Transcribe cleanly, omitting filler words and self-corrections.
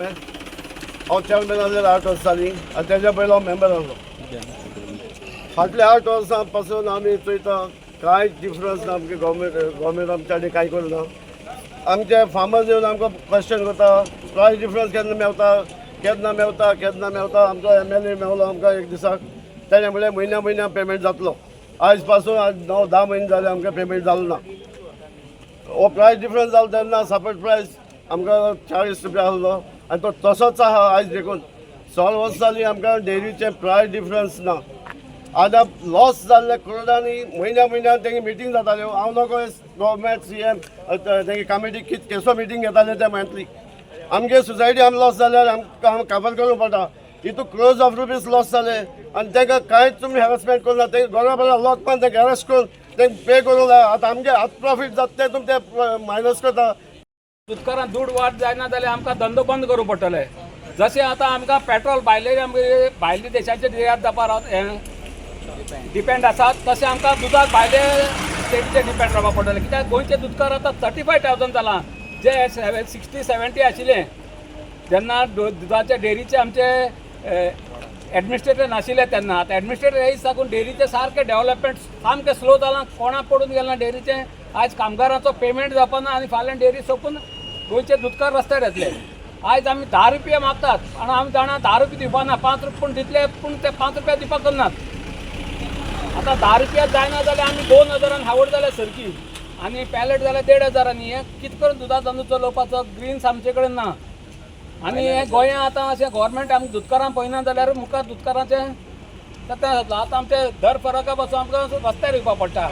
हांव चेअरमॅन आसलेलो 8 वर्सां जालीं आनी तेज्या पयलो हांव मेंबर आसलो. फाटल्या 8 वर्सां पासून आमी चोयता, कांय डिफरन्स ना. आमगे गव्हर्मेंट, गव्हर्मेंट आमच्या आनी कांय करूं ना. आमचे फार्मर्स येवन आमकां क्वेश्चन करता, प्रायस डिफरन्स केन्ना मेवता, केन्ना मेवता, केन्ना मेवता? आमचो एमएलए मेवलो आमकां एक दिसाक. तेणें म्हणलें, म्हयन्या म्हयन्या पेमेंट जातलो. आयज पासून आज 9-10 म्हयने जाले, आमकां पेमेंट जालो ना. हो प्रायस डिफरन्स जालो तेन्ना सपोर्ट प्रायस आमकां 40 रुपया आसलो आनी तो तसोच आहा आयज देखून. 16 वर्सां जालीं, आमकां डेरीचें प्रायस डिफरन्स ना. आतां लॉस जाल्ले करोडांनी. म्हयन्या म्हयन्यान तेंगे मिटींग जाताल्यो. हांव नको गव्हर्मेंट, सीएम, तेंगे कमिटी कित केसो मिटींग घेताले ते मंथली. आमगे सोसायटी आमी लॉस जाल्यार आमकां काबार करूंक पडटा. हितू क्रोर्स ऑफ रुपीज लॉस जाले आनी तांकां कांयच तुमी हॅरसमेंट करूं ना. ते गोरा लॉक पण तांकां अरेस्ट करून तेंकां पे करूंक जाय. आतां आमगे आतां प्रॉफीट जाता तें तुमी ते मायनस करता. दुदकारान दूद वाड जायना जाल्यार आमकां धंदो बंद करूं पडटले. जशें आतां आमकां पेट्रोल भायले, आमगे भायले देशाचेर निर्यात जावपा डिपेंड आसात, तशें आमकां दुदाक भायले स्टेटीचेर डिपेंड रावपा पडटलें. कित्याक गोंयचे दुदकार आतां 35,000 जालां, जे 60-70 आशिल्ले जेन्ना दुदाचे डेरीचे आमचे एडमिनिस्ट्रेटर नाशिल्ले तेन्ना. आतां एडमिनिस्ट्रेटर येयत साकून डेरीचें सारकें डेवलपमेंट सामकें स्लो जालां. कोणाक पडून गेलां डेरीचें. आयज कामगारांचो पेमेंट जावपा ना आनी फाल्यां डेरी सोंपून गोंयचे दुदकार रस्त्यार येतले. आयज आमी 10 रुपया मागतात आनी आमी जाणा 10 रुपया दिवपा ना, 5 रुपया पूण दितले, पूण ते 5 रुपया दिवपाक करनात. आतां 10 रुपया जायना जाल्यार आमी 2 हजारान हावड जाल्यार सरकी आनी पॅलेट जाल्यार 1.5 हजारांनी. हें कितें करून दुदा धंदो चलोवपाचो? ग्रीन्स आमचे कडेन ना आनी हे गोंया आतां अशें गव्हर्मेंट आमकां दुदकारां पळयना जाल्यार मुखार दुदकारांचें आतां आमचे दर फरका पासून आमकां रस्त्यार येवपा पडटा.